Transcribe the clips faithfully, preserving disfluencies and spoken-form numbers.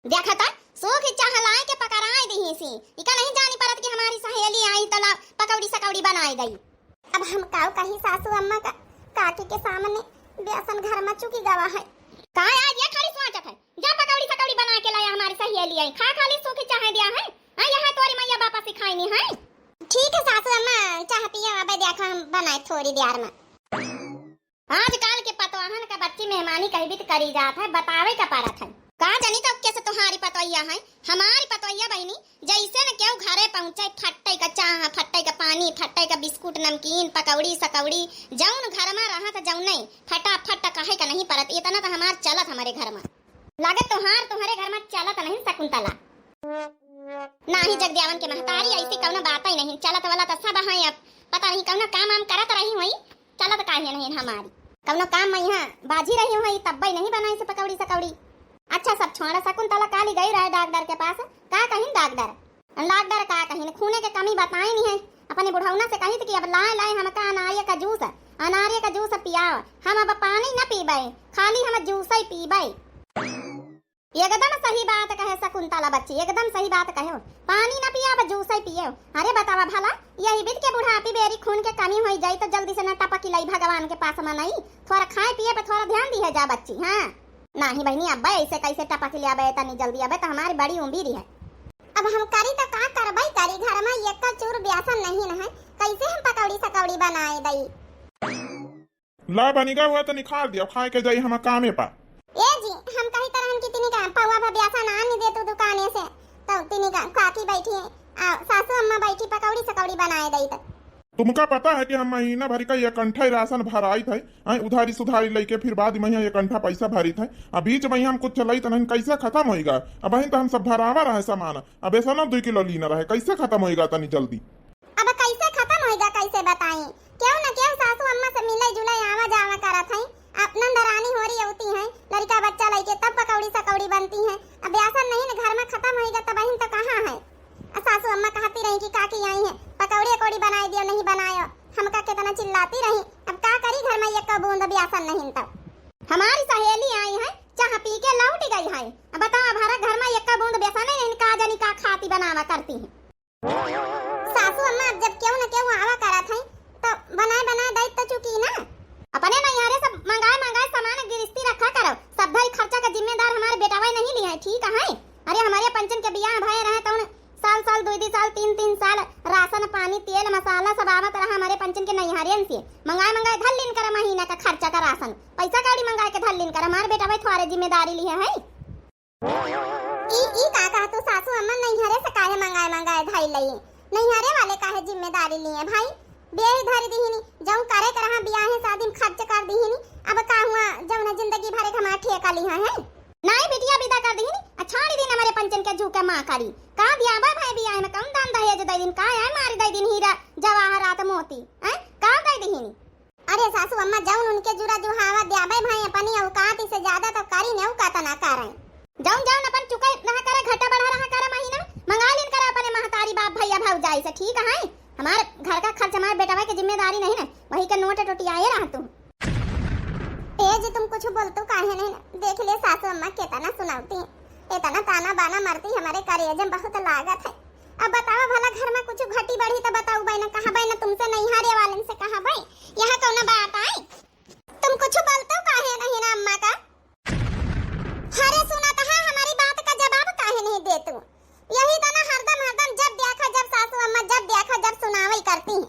देखा त, सूखी चाह लाए के पकड़ाए दिहिसी। इका नहीं जानी परत कि हमारी सहेली आई त ला पकौड़ी सकौड़ी बनाए गई। अब हम काऊ कही सासू अम्मा का, काकी के सामने बेसन घर में चुकी गवा है। का आज ये खाली सोचत है, जा पकौड़ी सकौड़ी बना के लाया हमारी सहेली आई, खा खाली सूखी चाह दिया है। हाँ, यहाँ तोरी मैया बापा सिखाई नहीं है। ठीक है सासू अम्मा, चाह पिया, अब देखा हम बनाए थोड़ी देर में। आजकल के पतवाहन का बच्ची मेहमानी कही भी त करी जात है, बतावे का परत है। का जानी त कैसे तुम्हारी पतोहिया है, हमारी पतोहिया बहिनी, जैसे न केहू घरे पहुँचे, फट्टे का चाह, फट्टे का पानी, फट्टे का बिस्कुट, नमकीन, पकौड़ी, सकौड़ी, जौन घर में रहत जौने, फटाफट कहे का नहीं परत, इतना त हमार चलत हमरे घर में। लागत तोहार तुम्हरे घर में चलत नहीं शकुंतला। नाही जगद्यावन के महतारी, ऐसी कौनो बात ही नहीं, चलत वाला त सब है। अब पता नहीं कौनो काम वाम करत रही हुई, चलत काहे नहीं हमारी। कौनो काम में यहाँ बाझी रही हुई, तब्बे नहीं बनाई से पकौड़ी सकौड़ी। अच्छा सब छोड़ा, शकुंतला काली गई रहे डॉक्टर के पास, का कहिन डॉक्टर? डॉक्टर का कहिन, खूने के कमी बताई नहीं है, अपने बुढ़ौना से कही थी कि अब लाए लाए हमका अनारे का जूस, अनारे का जूस पियाओ, हम अब पानी न पीबे, खाली हम जूस ही पीबे। एकदम सही बात कहे शकुंतला बच्ची, एकदम सही बात कहे। पानी न पिया, अब जूस ही पिए। अरे बतावा भला, यही बीत के बुढ़ापी बेरी खून के कमी होई जाई त जल्दी से न टपकी लाई भगवान के पास मनई। थोड़ा खाए पिए पे थोड़ा ध्यान दिहे जा बच्ची। हाँ, नाही बहिनी, अब्बे ऐसे कैसे टपकी ले आबे तनी जल्दी, अबे त हमारी बड़ी उम्र है। अब हम करी त का करबई करी, घर में एक चूर बेसन नहीं न है, कैसे हम पकौड़ी सकौड़ी बनाए दई? ला बनिगा हुआ त निकाल दिया, खाए के जाई हम कामे पा। ए जी, हम कही तरहन की तिनी का पौवा भा बेसन आन दे तू दुकाने से, तो तिनी का काकी बैठी है, आ, सासू अम्मा बैठी पकौड़ी सकौड़ी बनाए दई त। तुमका पता है कि हम महीना भर का एक कंठा ही राशन भराई थे, आए उधारी सुधारी लेके फिर बाद में यहाँ एक कंठा पैसा भरी थे, आ बीच में हम कुछ चलाई त नहीं कैसे खत्म होइगा। अब वहीं तो हम सब भरावा रहे सामान, अब ऐसा ना दुई किलो लीना रहे, कैसे खत्म होइगा तनी जल्दी। अब कैसे खत्म होइगा, कैसे बताई? केहू न केहू सासू अम्मा से मिले जुले आवा जावा करत है। अब नंद रानी होरी अवती है, लड़का बच्चा लइके तब पकौड़ी सकौड़ी बनती है। अब बेसन नहीं न घर में खत्म होइगा, तब बहिन तो कहाँ है? आ सासू अम्मा कहती रही कि काकी आई है, पकौड़ी अकौड़ी बनाए दियो, नहीं बनायो। हमका कितना चिल्लाती रही। अब का करी, घर में एक बूंद बेसन नहीं तो। हमारी सहेली आई है, चाह पी के लौट गई है। अब बताओ, अब हमारा घर में एक बूंद बेसन नहीं, का जानी का खाती बनावा करती है। सासू अम्मा, अब जब केहू न केहू आवा करत है, तो बनाए बनाए दई त चुकी ना। अपने नैहरे सब मंगाए मंगाए सामान गिरस्ती रखा करो, सब धरी खर्चा का जिम्मेदार हमारे बेटावा नहीं लिया है, ठीक है? अरे हमारे पंचन के बियाह भय रहे तौन साल साल, दुई दुई साल, तीन तीन साल राशन पानी, तेल मसाला सब आवत रहा हमारे पंचन के नैहरियन से, मंगाए मंगाए धर लीन कर महीना का खर्चा का राशन, पैसा कौड़ी मंगाए के धर लीन कर, हमारे बेटावा थोड़े जिम्मेदारी लिया है। ई, ई का कहा तू सासू अम्मा, नैहरे से काहे मंगाए मंगाए धई लई? नैहरे वाले काहे जिम्मेदारी लिए भाई? बेही धरी दिहिनी, जौन करे के रहा बियाहे शादी में खर्च कर दिहिनी, अब का हुआ जौन जिंदगी भरे के हमार ठेका लिहा है? नाई बिटिया विदा कर दिहिनी, आ छाड़ी दिन हमारे पंचन के झूके माँ करी। का दिया बा भाई बियाहे में, कौन दान दहेज दे दिन, का है मारी दे दिन हीरा जवाहरात मोती, हैं? का दे दिहिनी? अरे सासू अम्मा, जौन उनके जुरा जुहावा द्याबे भाई, अपनी औकात से ज्यादा तो करी ने, औकात ना करे। जौन जौन अपन चुकाई रहा करे, घटा बढ़ा रहा करे महीना में, मंगा लीन करे अपने महतारी बाप भैया भौजाई से, ठीक है? हमारे घर का खर्च हमारे बेटवा के जिम्मेदारी नहीं ना, वही के नोट टोटियाए रहा तू। ए जी, तुम कुछ बोलतू काहे नहीं ना? देख ले सासू अम्मा केतना सुनावती, इतना ताना बाना मारती, हमारे करेज में बहुत लागत है। अब बतावा भला, घर में कुछ घटी बढ़ी तो बताऊ बहन, कहा बहन तुमसे नैहरे वालन से कहा बहन, यहाँ कौन बात आई? तुम कुछ बोलतू काहे नहीं ना अम्मा का? अरे सुना तो है, हमारी बात का जवाब काहे नहीं देतू? यही तो ना हरदम हरदम जब देखा जब सासू अम्मा जब देखा जब सुनावई करती हैं।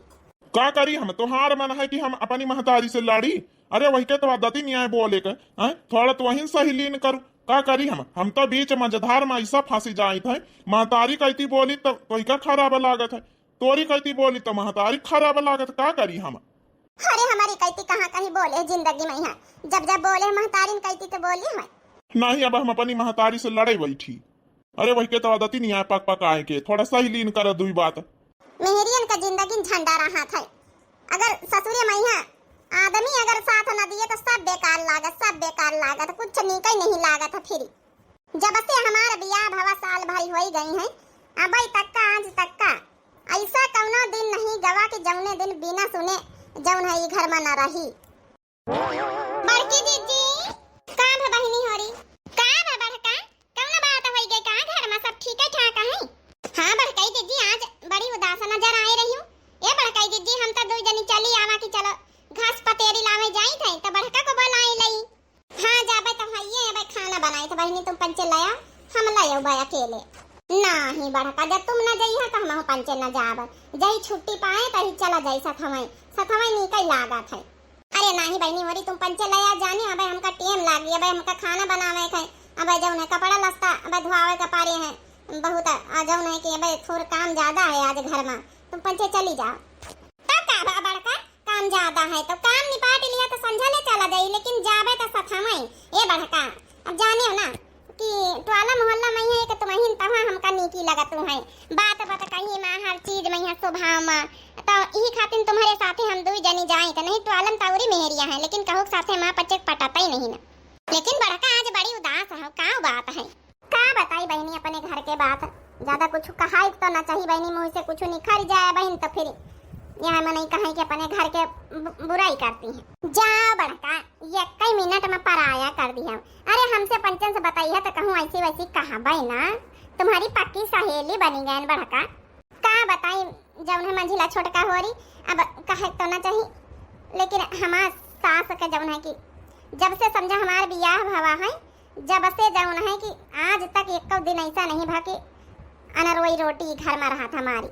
का करी हम, तोहार मन है कि हम अपनी महतारी से लड़ी? अरे वही के तो आदत ही नहीं आए बोले के, हैं? थोड़ा तो वहीं सही लीन करू। का करी हम, हम तो बीच मझधार में ऐसा फंसी जाइत है। महतारी कहती बोली तो तोहिका खराब लागत है, तोरी कहती बोली तो महतारी खराब लागत, का करी हम? अरे हमारी कहती कहाँ कहीं बोले जिंदगी में यहाँ, जब जब बोले महतारिन कहती तो बोली हम। नहीं, अब हम अपनी महतारी से लड़े बैठी। अरे वही के तो आदत ही नहीं आए पक पक आए के, थोड़ा सही लीन कर दुई बात। मेहरियन का जिंदगी झंडा रहा था, अगर ससुरे में यहाँ आदमी अगर साथ न दिए तो सब बेकार लागत, सब बेकार लागत, कुछ नीक ही नहीं लागत है। फिर जब से हमार बियाह भवा साल भरी होई गई है, अबई तक का, आज तक का ऐसा कौनो दिन नहीं गवा कि जौने दिन बिना सुने जौन है ई घर में न रही। बड़की जीजी, का भा बहिनी होरी? का भा बड़का? कौन बात होई गे बहिनी तुम पंचे लया, हम लयउ बा अकेले। नाही बड़का, जब तुम न जइहा त हमहू पंचे न जाब। जही छुट्टी पाए तही चला जाई सथवई, सथवई नीकै लागत है। अरे नाही बहिनी होरी, तुम पंचे लया जानी, अबे हमका टेम लागी, अबे हमका खाना बनावे के, अबे जौन है कपड़ा लत्ता, अबे धोआवे के पारे है बहुत, आ जौन है कि अबे थोर काम ज्यादा है आज घर मा, तुम पंचे चली जाओ। तब का बा बड़का, काम ज्यादा है तो काम निपाट लिया तो संझा ले चला जाई, लेकिन जाबे तो सथवई। ए बड़का, अब जाने हो ना कि टोला मोहल्ला मा है कि तुमहिन तहाँ हमका नीकी लगतू है, बात बात कही मा, हर चीज मा है स्वभाव मा, तो इही खातिर तुम्हरे साथे हम दुई जनी जाई, तो नहीं टोला मा तौरी मेहरिया है, लेकिन कहू के साथे मा पच्चे पटतई नहीं ना। लेकिन बड़का आज बड़ी उदास है, का बात है? का बताई बहिनी अपने घर के बात, ज्यादा कुछ कहाई तो ना चाही बहिनी, मुँह से कुछ निखर जाए बहिन तो फिर यहाँ मनई कहे कि अपने घर के बु-, बुराई करती हैं। जाओ बड़का, ये कई मिनट मा पराया कर दिया। अरे हमसे पंचन से बताई है तो कहूँ ऐसी वैसी कहा बहिना, तुम्हारी पक्की सहेली बनी गए बड़का। का बताई, जौन है मंझिला छोटका होरी, अब कहे तो ना चाही, लेकिन हमार सास के जौन है कि जब से समझा हमार बियाह भवा है, जब से जौन है कि आज तक एको दिन ऐसा नहीं भा कि अनरोई रोटी घर मा रहत हमारी,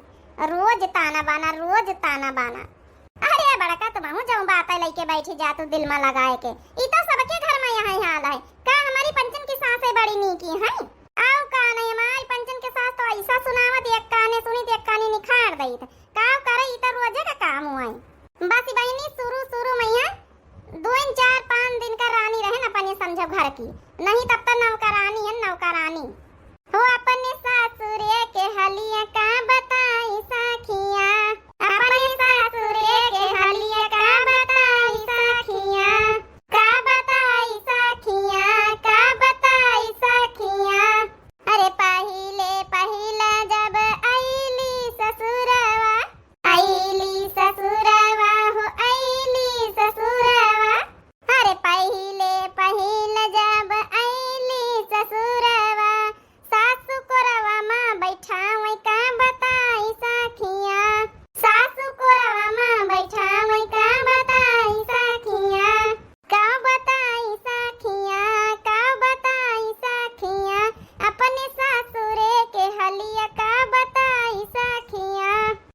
रोज ताना बाना, रोज ताना बाना। अरे बड़का, तुमहू जौन बात है लइके बैठी जा तू दिल मा लगाए के, ई तो सबके घर मा यही हाल है। का हमारी पंचन की सासें बड़ी नीकी हैं? आउ का नहीं, हमारी पंचन के सास तो ऐसा सुनावत, एक काने सुनित, एक काने निखार दईत। का करे, ई तो रोजे का काम हुआ है। बस बहिनी, शुरू शुरू मा यहाँ दो इन चार पाँच दिन का रानी रहे न अपने समझो घर की, नहीं तब तो नौकरानी है, नौकरानी। हो अपने सासुरे के हलिया का बताई सखिया, अपने सासुरे के हलिया का बताई सखिया, का बताई सखिया, का बताई सखिया। अरे पहिले पहिले जब अइली ससुरवा, अइली ससुरवा हो, अइली ससुरवा। अरे पहिले पहिले जब अइली ससुरवा, सासु कोरवा मा बैठावै का बताई सखिया, सासु कोरवा मा बैठावै का बताई सखिया। का बताई सखिया, का बताई सखिया, अपने सासुरे के हलिया का बताई सखिया।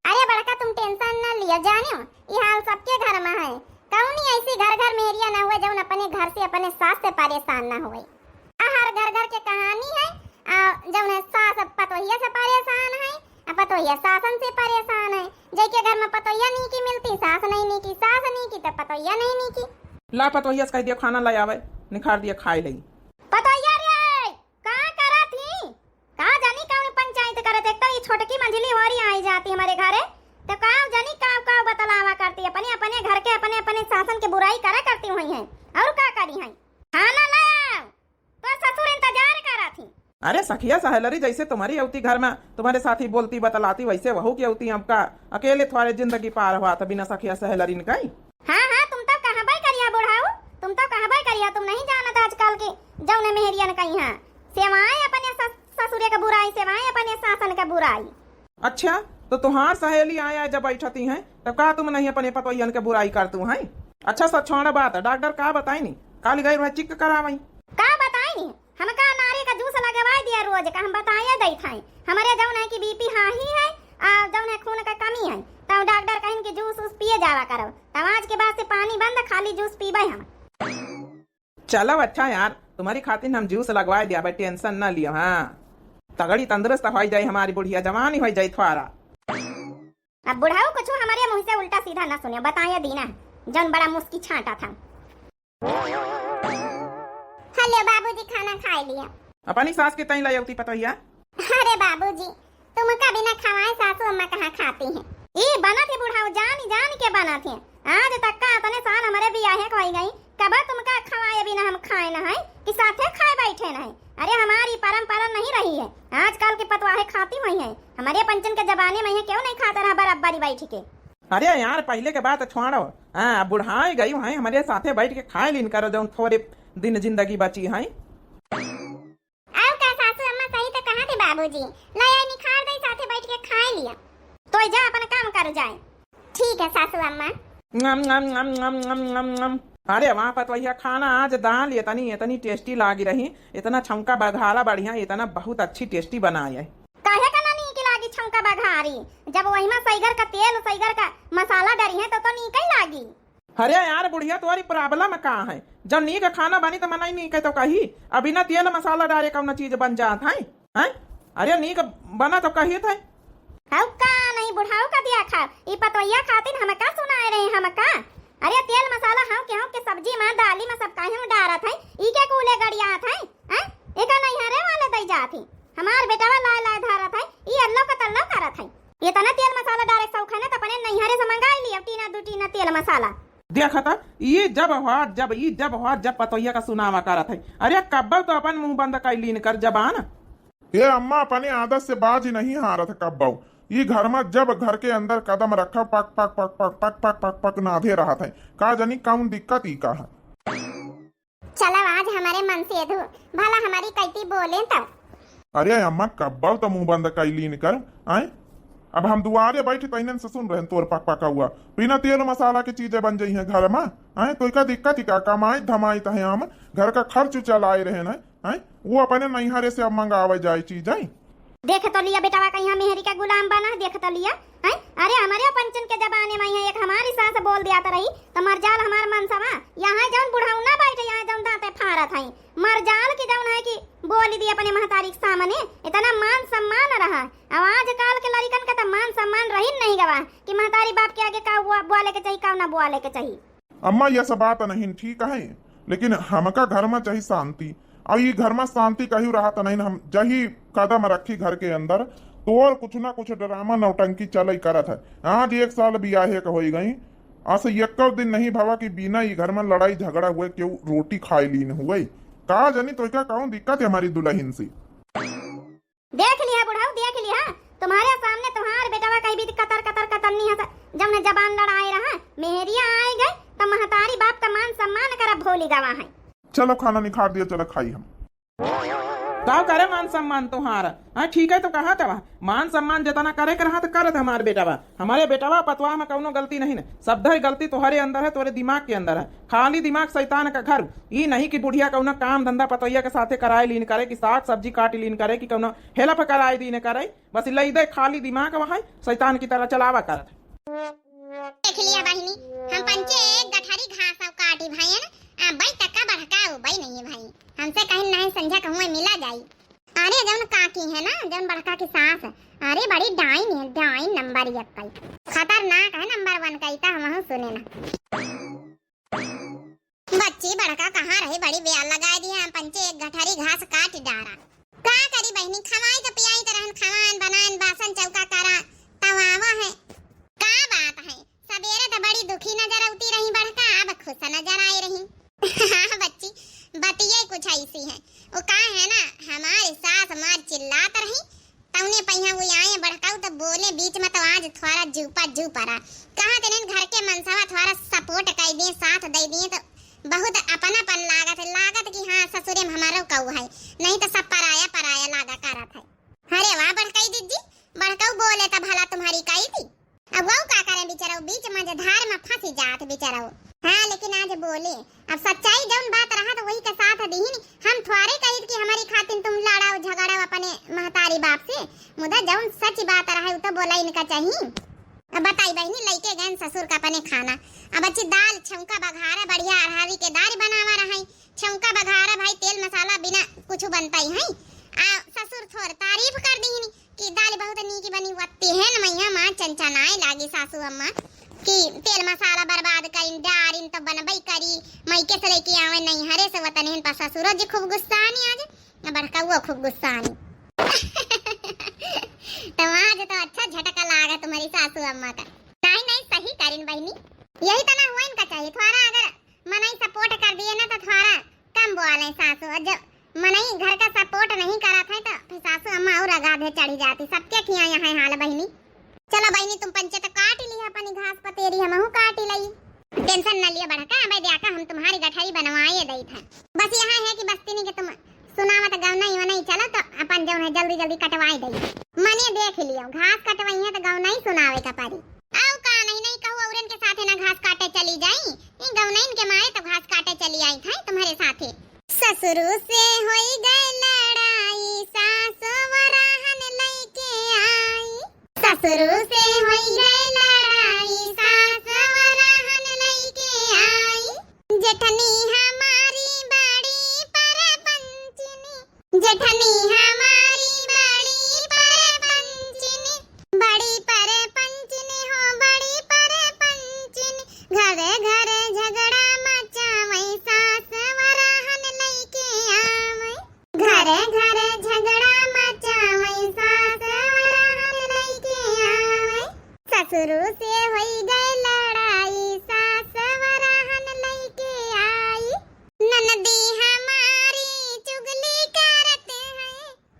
अरे बड़का, तुम tension न लियो, जानियो, ई हाल सबके घर मा है। कौनी ऐसी घर घर मेहरिया न हुए, जौन अपने घर से, अपने सास से परेशान न हुए। आ हर घर घर के कहानी है, आ जौन है सास अब पतोहिया से परेशान है, आ पतोहिया सासन से परेशान है। जेके घर मा पतोहिया नीकी मिलती, सास नहीं नीकी, सास नीकी तो पतोहिया नहीं नीकी। ला पतोहिया से कह दिया खाना ले आवे, निखार दिया खाए लई। पतोहिया रे, का करत ही? का जानी कौन पंचायत करत, एक तो ई छोटकी मंझिली होरी आई जाती हमरे घरे, तो का जानी का का बतलावा करती, अपने अपने घर के अपने अपने सासन के बुराई करा करती हुई हैं, और का करी हैं? खाना ले आओ। तोर ससुर इंतजार करत ही। अरे सखिया सहेलरी, जैसे तुम्हारी अवती घर मा तुम्हारे साथी बोलती बतलाती, वैसे वहू की अवती। हमका अकेले थोड़े जिंदगी पार हुआ था बिना सखिया सहेलरिन कई। हाँ, हाँ, तुम तो कहबे करिया बुढ़ाऊ, तुम तो कहबे करिया, तुम नहीं जानत आजकल के जौने मेहरियन कई हाँ। सेवाएं अपने सस-, ससुरे का बुराई, सेवाएं अपने सासन का बुराई। अच्छा, तो तुहार सहेली आया जब बैठती हैं, तब का तुम नहीं अपने पतोहियन के बुराई करतू हैं? अच्छा, सब छोड़ बात, डॉक्टर का बताई नी? काल गए रहे चेक करावई। का बताई नी? हमका नारी का जूस लगवाई दिया रोज का, हम बताया देत हैं। हमरे जौन है कि BP हाई है, आ जौन है खून का कमी है, तब डॉक्टर कहिन कि जूस उस पिए जावा करो। तब आज के बाद से पानी बंद, खाली जूस पीबे हम। चलो अच्छा यार, तुम्हारी खातिर हम जूस लगवाए दिया भाई, tension ना लियो। हाँ, तगड़ी तंदुरुस्त हो जाए हमारी बुढ़िया, जवानी हो जाए थोड़ा। अब बुढ़ाऊ कुछ हमारे मुँह से उल्टा सीधा ना सुनियो, बताए दीना जौन बड़ा मुस्की छांटा था। हेलो बाबूजी, खाना खाए लिया। अपनी सास के तई लाई अवती पतोहिया। अरे बाबूजी, तुमका बिना खवाए सासू अम्मा कहाँ खाती हैं? ई बनत है बुढ़ाऊ, जान जान के बनत है। आज तक का अतने साल हमरे बियाहे के होई गई, कबो तुमका खवाए बिना हम खाए न है कि साथे खाए बैठे न है। अरे हमारी परंपरा नहीं रही है, आजकल के पतवाहे खाती हुई हैं। हमरे पंचन के जमाने मा है क्यों नहीं खाते रहा बराबरी बैठ के। अरे यार, पहले के बात छोड़ो। हाँ, अब बुढ़ाए गई हैं, हमरे साथे बैठ के खाए लीन करो जौन थोड़े दिन जिंदगी बची है। आउ का सासू अम्मा सही तो कहा थे बाबूजी, ले आई निखार दे साथे बैठ के खाए लिया। तो जा अपन काम कर जाए। ठीक है सासू अम्मा। ngam ngam ngam ngam ngam ngam ngam। अरे वाह पतोहिया, खाना आज दाल इतनी, इतनी tasty लागी रही, इतना छौंका बघारा बढ़िया, इतना बहुत अच्छी tasty बनाए है। काहे का ना नीक लागी छौंका बघारी, जब वही में सैगर का तेल, सैगर का मसाला डरी है तो, तो नीक ही लागी। अरे यार बुढ़िया, तोरी problem का है? जब नीक खाना बनी तो मनई नीक है तो कही, अब बिना तेल मसाला डारे कौनो चीज बन जात है, हैं? अरे नीक बना तो कही थे। हऊ का नहीं बुढ़ाऊ का दिया खा, ई पतोहिया खातिन हमका सुनाए रहे हमका। अरे तेल मसाला हऊ केहू के सब्जी में, दाली में सब काहे में डारत है, ई के कूले गड़ियात है, हैं? एका नैहरे वाले दई जात ही। हमार बेटवा लाए लाए धारत है, ई अल्लो का तल्लो करत है। इतना तेल मसाला डारे के शौक है ना, त अपने नैहरे से मंगाई लियो टीना दू टीना तेल मसाला। देखा था, ई जब हुआ, जब ई जब हुआ, जब पतोहिया का सुनावा करत है। अरे कब्बल तो अपन मुंह बंद कर लीन कर जबान। ए अम्मा, अपने आदत से बाज नहीं हारत कब्बल। ई घर में जब घर के अंदर कदम रखा, पक पक पक पक पक पक पक पक नाधे रहत है। का जानी कौन दिक्कत ई का है? चलो आज हमरे मन से धू, भला हमारी कैती बोले तो। अरे अम्मा, कब्बल तो मुंह बंद कर लीन कर, आए? अब हम दुआरे बैठ तैनन से सुन रहे तोर पक पका हुआ। बिना तेल मसाला के चीजें बन जाई हैं घर में, आए? तो का दिक्कत ही का? कमाई धमाई तहे हम घर का खर्च चलाए रहे हैं, आए? वो अपने नैहरे से अब मंगावे जाए चीजें। देख तो लिया बेटवा, कहीं हम मेहरी का गुलाम बना, देख तो लिया, हैं? अरे हमरे पंचन के जमाने में यहाँ एक हमारी सास बोल दिया तो रही, तो मरजाल हमार मनसवा, यहाँ जौन बुढ़ऊ ना बैठे, यहाँ जौन दांते फारत है, मरजाल की जौन है कि बोल दी अपने महतारी के सामने, इतना मान सम्मान रहा। अब आजकल के लड़िकन का तो मान सम्मान रही नहीं गवा कि महतारी बाप के आगे का बुआ-, बोले के चाहिए, का ना बोले के चाहिए। अम्मा, यह सब बात नहीं ठीक है, लेकिन हमका घर में चाहिए शांति। और ये घर में शांति कहीं रहत नहीं। हम जही कदम रखी घर के अंदर, तो और कुछ ना कुछ ड्रामा नौटंकी चले करत है। आज एक साल बियाहे के होई गई, आज से एको दिन नहीं भवा कि बिना ये घर में लड़ाई झगड़ा हुए केहू रोटी खाए लीन हुए। का जानी तो का कौन दिक्कत है हमारी दुल्हन से। देख लिहा बुढ़ऊ, देख लिहा, तुम्हारे सामने तुम्हार बेटवा कहीं भी कतर कतर कतर नहीं हंस, जब न जबान लड़ाए रहा, मेहरिया आए गए, तो महतारी बाप का मान सम्मान करब भूली गवा है। चलो खाना निखार दिया, चलो खाई हम। का करे मान सम्मान तुम्हारा? हाँ ठीक है तो कहा तवा, मान सम्मान जितना करे के रहा तो करत हमार बेटवा। हमारे बेटवा पतवा में कौनो गलती नहीं है, सब धर गलती तुम्हारे अंदर है, तुम्हारे दिमाग के अंदर है। खाली दिमाग शैतान का घर। ई नहीं कि बुढ़िया कौनो काम धंधा पतोहिया के साथे कराए लीन करे, कि साग सब्जी काट लीन करे, कि कौनो help कराए दीन करे, बस लई दे खाली दिमाग वहाँ शैतान की तरह चलावा करत। देख लिया बहिनी, हम पंचे एक गठरी घास अब काटी भैन, आ बई तक्का बढ़का उबई नहीं भाई, हमसे कहीं नहीं संझा कहूँ मिला जाई। अरे जौन काकी है ना, जौन बड़का की सास, अरे बड़ी डाइन है, डाइन नंबर एक कई, खतरनाक है नंबर वन कई, ता हमहू सुने ना। बच्ची बड़का कहाँ रही, बड़ी बेयार लगाए दी है, हम पंचे एक गठरी घास काट डारा। का करी बहिनी, खवाई तो पियाई तो रहन, खवान बनान बासन चौका करा, तब आवा है। का बात है, सबेरे तो बड़ी दुखी नजर औती रही बड़का, अब खुश नजर आए रही। हाँ बच्ची, बतिये कुछ ऐसी है। वो का है ना, हमारी सास मार चिल्लात रही, तौने पहिया वो आए बड़काऊ तो बोले बीच में, तो आज थोड़ा जूपा जू परा। कहा तेने घर के मनसवा थोड़ा support कर दिए, साथ दे दिए, तो बहुत अपनापन लागत है, लागत कि हाँ ससुरे में हमारो कऊ है, नहीं तो सब पराया पराया लागा करत है। अरे वाह बड़काई दीदी, बड़काऊ बोले तो भला तुम्हारी कई दी। अब वो का करे बेचारा, बीच मझधार में फंसी जात बेचारा। हाँ, लेकिन आज बोले, अब सच्चाई जौन बात रहा तो वही के साथ दीहिन। हम थोड़े कहित कि हमारी खातिर तुम लड़ाओ झगड़ाओ अपने महतारी बाप से, मुदा जौन सच बात रहा वो तो बोला इनका चाहिए। अब बताई बहिनी, लइके गए ससुर का अपने खाना, अब अच्छी दाल छौंका बघारा बढ़िया अरहरी के दाल बनावा रहा, छौंका बघारा भाई तेल मसाला बिना कुछ बनता ही है। आ ससुर थोर तारीफ कर दीहिन कि दाल बहुत नीक बनी, वत्ती है न मैया माँ चनचनाए लागी सासू अम्मा कि तेल मसाला बर्बाद करिन, डारिन तो बनबई करी, मइके से लेके आवे नैहरे से वतनहिन पर ससुरो जी खूब गुस्सानी आज, आ बड़कउओ खूब गुस्सानी। तो आज तो अच्छा झटका लागा तुम्हारी सासू अम्मा का। नहीं, नहीं, सही करिन बहिनी, यही तना हुआ इनका चाहिए, थोड़ा अगर मनई support कर दिए ना तो थोड़ा कम बोले सासू, और जब मनई घर का support नहीं करत है तो फिर सासू अम्मा और अगाधे चढ़ी जाती। सबके किया यहाँ हाल बहिनी। चलो बहिनी, तुम पंचे तो काट ली अपनी घास पतेरी, हमहू काट लई। Tension न लिया बड़का, अब देखा हम तुम्हारी गठरी बनवाए दई था। बस यहाँ है कि बस्तिनी के तुम सुनावत गवनई वनई चलो तो अपन जौन है जल्दी जल्दी कटवाए दई। मने देख लियो, घास कटवई है तो गवनई सुनावे का परी। आउ का नहीं, नहीं कहू औरन के साथे ना घास काटे चली जाई, गौनइन के मारे तो घास काटे चली आई थई तुम्हरे साथे। ससुरु से होई गए लड़ाई, सास वराहन लइके आई। ससुरु से होई गए लड़ाई, सास वराहन लइके आई। जेठनी हमारी बड़ी परपंचिनी, जेठनी हमारी बड़ी परपंचिनी, बड़ी परपंचिनी हो, बड़ी परपंचिनी। घरे घरे झगड़ा मचावै, सास वराहन लइके आवै। घरे घरे झगड़ा मचावै, सास वराहन लइके आवै। ससुरु से होई गए लड़ाई, सास वराहन लइके आई। ननदी हमारी चुगली करत है,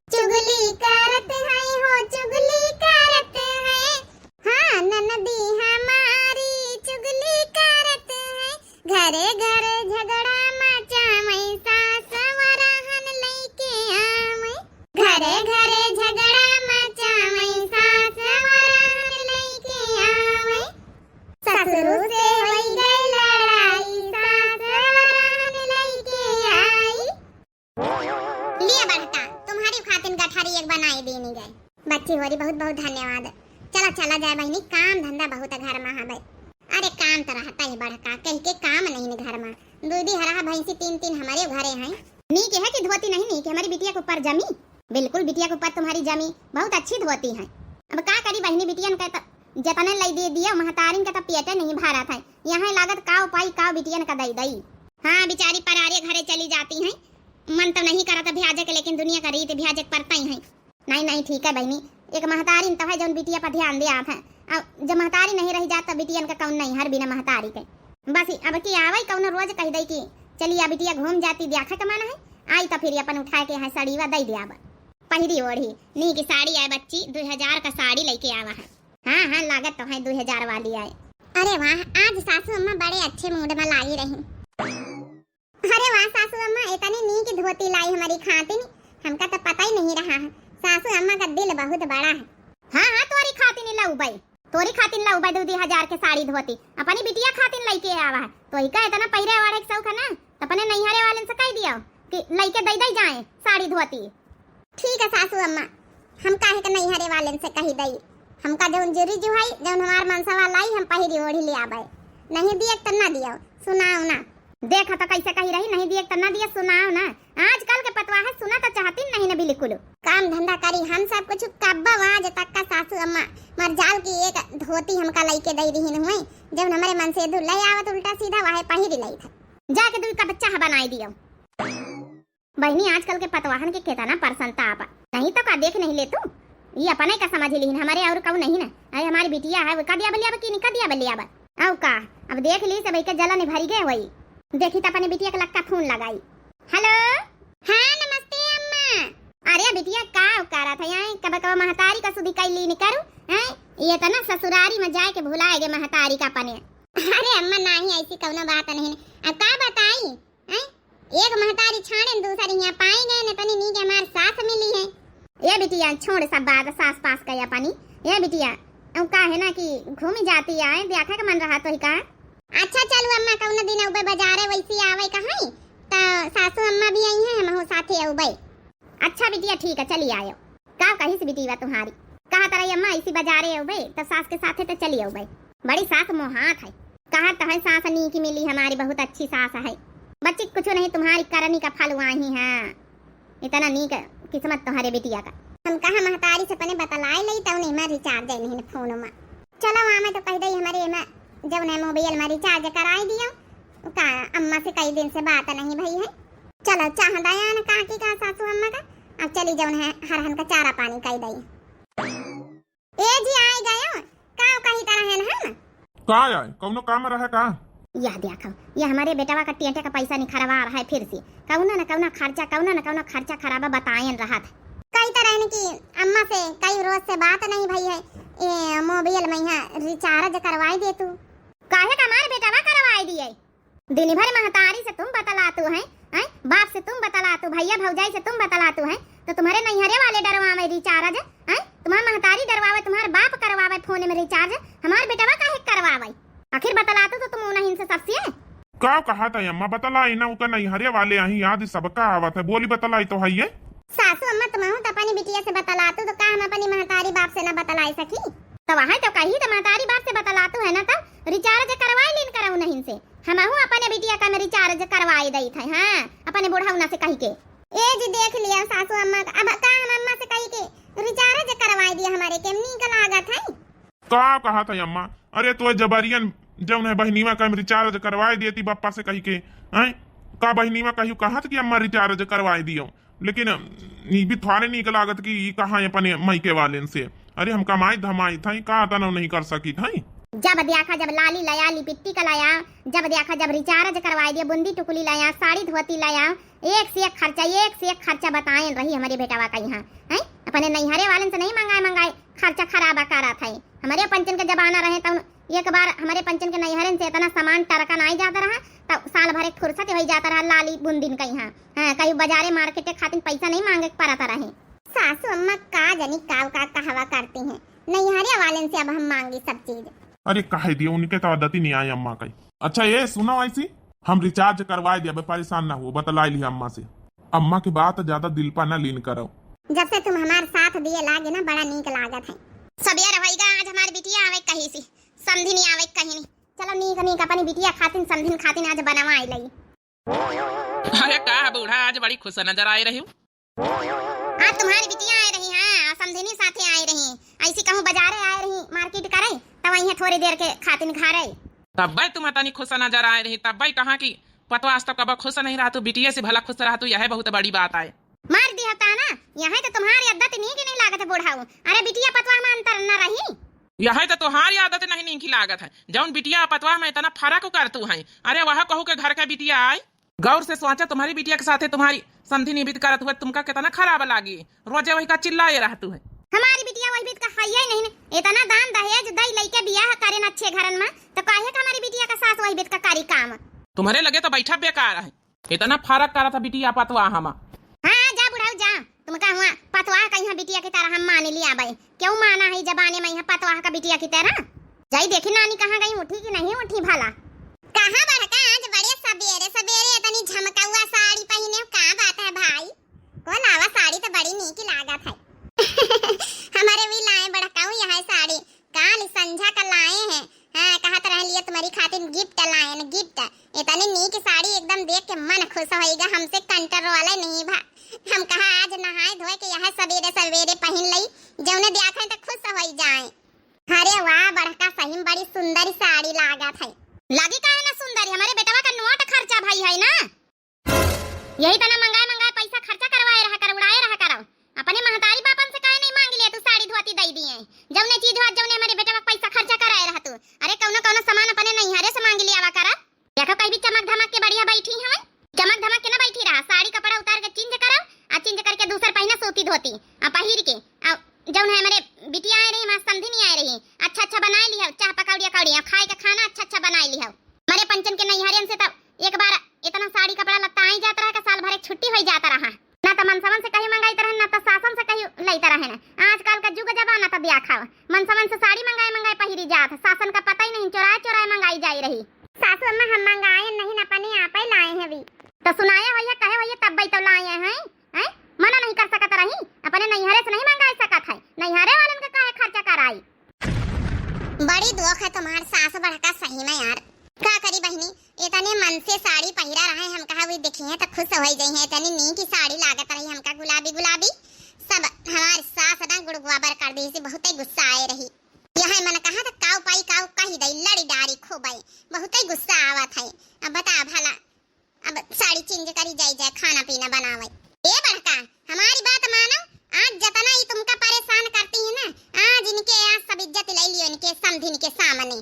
चुगली करत है हो, चुगली करत है। हाँ, ननदी हमारी चुगली करत है। घरे घरे झगड़ा मचावै, सास वराहन लइके आवै। घरे घरे झगड़ा मचावै, सास वराहन लइके आवै। ससुरु से होई गए लड़ाई, सास वराहन लइके आई। लिया बड़का, तुम्हारी खातिन गठरी एक बनाई दीनी गए। बच्ची होरी, बहुत बहुत धन्यवाद। चला चला जाए बहिनी, काम धंधा बहुत है घर मा हवे। अरे काम तो रहता ही बड़का, कहीं के काम नहीं न घर मा। दूधी हरहा भैंसी तीन तीन हमारे घरे हैं। नीक है कि धोती नहीं, नीक है हमारी बिटिया के ऊपर जमी। बिल्कुल बिटिया के ऊपर तुम्हारी जमी, बहुत अच्छी धोती है। अब का करी बहिनी, बिटियन का तो जतने लई दे दिया, महतारिन का तो पेटे नहीं भरत है। यहाँ लागत काव पाई काव बिटियन का दई दई। हाँ, बिचारी परारे घरे चली जाती हैं, मन तो नहीं करत भ्याजे के, लेकिन दुनिया का रीत भ्याजे के पड़ता ही है। नहीं नहीं, ठीक है बहिनी, एक महतारिन तो है जौन बिटिया पर ध्यान दे आप है। अब जब महतारी नहीं रही जात तो बिटियन का कौन नहीं हर बिना महतारी के। बस अब की आवै कौनो रोज कह दई कि चलिया बिटिया घूम जाती, देखा कमाना है, आई तो फिर अपन उठा के है साड़ीवा दई दे आवा। पहिरी ओढ़ी, नीक साड़ी आए बच्ची, दुई हजार का साड़ी लइके आवा है। हाँ हाँ, लागत तो है दुई हजार वाली आए। अरे वाह, आज सासू अम्मा बड़े अच्छे मूड में लागी रही। अरे वाह सासू अम्मा, इतनी नीक धोती लाई हमारी खातिन, हमका तो पता ही नहीं रहा है। सासू अम्मा का दिल बहुत बड़ा है। हाँ हाँ, तोरी खातिन लउबई, तोरी खातिन लउबई दू दू हजार के साड़ी धोती, अपनी बिटिया खातिन लइके आवा है। तोही का इतना पहिरे ओढ़े के शौक है ना, तो अपने नैहरे वालन से कह दियो कि लइके दई दई जाए साड़ी धोती। ठीक है सासू अम्मा, हम काहे के नैहरे वालन से कही दई, हमका जौन जुरी जुहाई, जौन हमार मनसवा लाई, हम पहिरी ओढ़ी ले आबे। नहीं दिए त ना दियो, सुनाओ ना। देखा तो कैसे कही रही, नहीं दिए त ना दिए, सुनाओ ना। आजकल के पतवाह सुना तो चाहती नहीं ना बिल्कुल। काम धंधा करी हम सब कुछ, कब्बो आज तक का सासू अम्मा मरजाल की एक धोती हमका लइके दई रही हुई, जौन हमारे मन से धुल ले आवत उल्टा सीधा वहे पहिरी लई था। जाके दुई कप चाह बनाई दियो। बहिनी, आजकल के पतवाहन के केतना परसनता आपा। नहीं तो का देख नहीं ले तू? ये अपने का समझ लिहिन, हमारे और कहू नहीं ना। अरे हमारी बिटिया है, वो का दिया बलिया बा कि नहीं का दिया बलिया बा? अउ का, अब देख ली सब के जलन भरी गए होई। देखी त अपने बिटिया के लक्का फोन लगाई। हेलो। हाँ, नमस्ते अम्मा। अरे बिटिया, का करा था यहाँ? कब कब महतारी का सुधी कैली नहीं करू, हैं? ये तो ना ससुरारी में जाए के भुलाए गए महतारी का अपने। अरे अम्मा, नाही, ऐसी कौनो बात नहीं। अब का बताई, हैं? एक महतारी छाड़े न दूसरी यहाँ पाई गए न, तनी नीक हमार सास मिली है। ए बिटिया, छोड़ सब बात, सास पास का अपनी। ए बिटिया, अब का है ना कि घूमी जाती आए, देखा के मन रहा तो ही का। अच्छा चलू अम्मा, कौनो दिन अउबे बाजारे वैसी आवे कहीं, त सासू अम्मा भी आई हैं, हमहू साथे अउबे। अच्छा बिटिया, ठीक है, चली आयो। का कहिस बिटिया तुम्हारी? कहा तरह अम्मा, इसी बाजारे अउबे, त सास के साथे त चली अउबे। बड़ी सास मोहात है। कहा तहै सास नीक मिली, हमारी बहुत अच्छी सास है। बच्ची, कुछ नहीं, तुम्हारी करनी का फल वाही है। इतना नीक किस्मत तुम्हारे बिटिया का। हम कहा महतारी से अपने बतलाए लई, तब नहीं मैं रिचार्ज है नहीं फोन में। चलो, वहाँ में तो कह दई हमारे में जब ने मोबाइल में रिचार्ज कराई दियो। का अम्मा से कई दिन से बात नहीं भई है। चलो, चाह दयान काकी का सासू अम्मा का, अब चली जौन है हरहन का चारा पानी कई दई। ए जी, आइ गयो। का कही तरह है हम? का आए? कौनो काम रहे का? यह देखो, ये हमारे बेटवा का टेंटे का पैसा निखरवा रहा है फिर से। कौनो न कौनो खर्चा, कौनो न कौनो खर्चा खराबा बतायन रहत। कही तरह है कि अम्मा से कई रोज से बात नहीं भई है, ए मोबाइल में यहाँ रिचार्ज करवाई दे तू। काहे का हमारे बेटवा करवाई दिए? दिन भर महतारी से तुम बतलातू हैं, हैं? बाप से तुम बतलातू, भैया भौजाई से तुम बतलातू हैं, तो तुम्हारे नैहरे वाले डरवावे रिचार्ज, हैं? तुम्हार महतारी डरवावे, तुम्हार बाप करवावे फोन में रिचार्ज, हमार बेटवा काहे करवावे? आखिर बतलातू तो तुम उन्हीं से सबसे। का कहत है अम्मा, बतलाई ना, उका नैहरे वाले अहीं, याद सबका आवत है। बोली, बतलाई तो है ये। सासू अम्मा, तुमहू तो अपनी बिटिया से बतलातू, तो का हम अपनी महतारी बाप से ना बतलाई सकी? तो वह तो कही तो महतारी बाप से बतलातू है ना, तब recharge करवाई लीन करऊ नहीं से। हमहू अपने बिटिया का में recharge करवाई दई थे, हाँ, अपने बुढ़ौना से कही के। ए जी, देख लिया सासू अम्मा का, अब का हम अम्मा से कही के recharge करवाई दिया, हमरे के नीक लागत है। का कहत है अम्मा? अरे तो जबरियन जौन है बहिनीवा का में recharge करवाई दियती बप्पा से कही के, हैं? का बहिनीवा कहियो कहत कि अम्मा recharge करवाई दियो? लेकिन ई भी थोड़े नीक लागत कि ई कहाँ अपने मायके वालेन से। अरे हम कमाई धमाई था, का तनो नहीं कर सकी था। जब देखा जब लाली लाया, lipstick लाया, जब देखा जब recharge करवाई दिया, बुंदी टुकली लाया, साड़ी धोती लाया, एक से एक खर्चा, एक से एक खर्चा बताएन रही हमरे बेटवा का यहाँ, हैं? अपने नैहरे वालेन से नहीं मंगाए, मंगाए खर्चा खराबा करत है। हमरे पंचन के जमाना रहे तब एक बार हमरे पंचन के नैहरन से इतना सामान टरका नाई जात रहा, तब साल भर एक फुर्सत होई जात रहा लाली बुंदिन का यहाँ। हाँ, कहीं बाजारे market खातिर पैसा नहीं मांगे के पड़त रहे। सासू अम्मा का जानी का का कहवा करती हैं, नैहरे वालेन से अब हम मांगी सब चीज। अरे कह दियो, उनके तो आदत ही नहीं आई अम्मा का। अच्छा ये सुनो ऐसी, हम recharge करवाए दिया, अब परेशान ना हो, बतलाई लिया अम्मा से। अम्मा के बात ज्यादा दिल पर ना लीन करो। जब से तुम हमार साथ दिए लागे ना, बड़ा नीक लागत है। सबेर होइगा, आज हमार बिटिया आवे कहीं सी, समधी नहीं आवे कहीं नहीं। चलो नीक नीक अपनी बिटिया खातिन समधिन खातिन आज बनवाई लई। अरे का बूढ़ा, आज बड़ी खुश नजर आए रही हो। आज तुम्हारी बिटिया आए रही, हाँ, समधिनी साथे आए रही, ऐसी कहूँ बाजारे आए रही market करे, तब वहीं थोड़ी देर के खातिन घरे। तब्बे तुम तनी खुश नजर आए रही, तब्बे कहाँ की पतवास तो कब खुश नहीं रहतू, बिटिया से भला खुश रहतू, यह बहुत बड़ी बात आए। मार दिया ताना, यह तो तुम्हारी आदत नीक नहीं लागत है बुढ़ाऊ। अरे बिटिया पतवाह में अंतर न रही। यह तो तुम्हारी आदत नहीं नीक लागत है, जौन बिटिया पतवाह में इतना फर्क करतू है। अरे वह कहू के घर का बिटिया आई, गौर से सोचा, तुम्हारी बिटिया के साथे तुम्हारी समधी निबित करत हुए तुमका कितना खराब लागी। रोजे वही का चिल्लाए रहतू है। हमारी बिटिया वही बीत का है ही नहीं, इतना दान दहेज दई लइके बियाह करे न अच्छे घरन में, तो काहे का हमारी बिटिया का सास वही बीत का करी काम? तुम्हारे लगे तो बैठा बेकार है, इतना फर्क करा था बिटिया पतवाह हमा। हाँ, जा बुढ़ाऊ जा, तुमका हुआ पतवाह का यहाँ बिटिया की तरह हम माने लिया बे। क्यों माना है जमाने में यहाँ पतवाह का बिटिया की तरह? जाई देखी नानी कहाँ गई, उठी कि नहीं उठी भला? कहाँ बड़का, आज बड़े सबेरे सबेरे इतनी झमकौआ साड़ी पहिने, का बात है भाई? को लावा, साड़ी तो बड़ी नीक लागत है। हमारे भी लाए बड़काऊ यह साड़ी, काल संझा का लाए हैं। हाँ, कहत रह लिए तुम्हारी खातिर gift लाए हैं, gift। इतनी नीक साड़ी एकदम देख के मन खुश होइगा, हमसे control नहीं भा। हम कहा आज नहाए धोए के यह सबेरे सबेरे पहिन लई, जौने देखा तो खुश हो जाए। अरे वाह बड़का, सही में बड़ी सुंदर साड़ी लागत है। लगी काहे ना सुंदर, हमारे बेटवा का नोट खर्चा भई है ना, यही तना मंगाए मंगाए पैसा खर्चा करवाए रहा कर, उड़ाए रहा करो। अपने महतारी बापन से काहे नहीं मांग लिया तू साड़ी धोती दई दिए, जौने चीज हो जौने हमारे बेटवा का पैसा खर्चा कराए रहा तू। अरे कौनो कौनो सामान अपने नैहरे से मांग लियावा करा। देखो कहीं भी चमक धमक के बढ़िया बैठी हवे, चमक धमक के ना बैठी रहा, साड़ी कपड़ा उतार के change करो, आ change करके दूसर पहिना सूती धोती आ पहिर के, आ जौन है हमारे बिटिया आए रही, हमारे समधी नहीं आए रही, अच्छा अच्छा बनाए लिहो, चाह पकौड़िया कौड़िया खाए के खाना अच्छा अच्छा बनाए लिहो। हमारे पंचन के नैहरियन से तब एक बार इतना साड़ी कपड़ा लत्ता आई जात रहा कि साल भर एक छुट्टी होई जात रहा। ना तो मनसवन से कहीं मंगाइत रहन, ना तो सासन से कहीं लइत रहन। आजकल का जुग जमाना तो ब्याह खाव, मनसवन से साड़ी मंगाए मंगाए पहिरी जात, सासन का पता ही नहीं, चोराए चोराए मंगाई जाई रही। सासू अम्मा हम मंगाए नहीं, अपने आपे लाए हैं अभी। तो सुनाए होइए, कहे होइए, तब तो लाए हैं, हैं? मना नहीं कर सकत रही, अपने नैहरे से नहीं मंगाए सकत है, नैहरे वालन का काहे खर्चा कराई? बड़ी दुख है तुम्हार सास बड़का सही में यार। का करी बहिनी, इतने मन से साड़ी पहिरा रहे, हम कहा वही देखी है तो खुश हो जाई है, इतनी नीक साड़ी लागत रही हमका गुलाबी गुलाबी। सब हमार सास ना गुड़गुआ बर कर दी, बहुत ही गुस्सा आए रही। यह मन कहा तो काऊ पाई काऊ कही दई, लड़ी डारी खूबे, बहुत ही गुस्सा आवत है। अब बता भला, अब साड़ी change करी जाई जाए, खाना पीना बनावे। ए बड़का, हमारी बात मानो, आज जतना ही तुमका परेशान करती है ना, आज इनके आज सब इज्जत ले लियो इनके समधिन के सामने।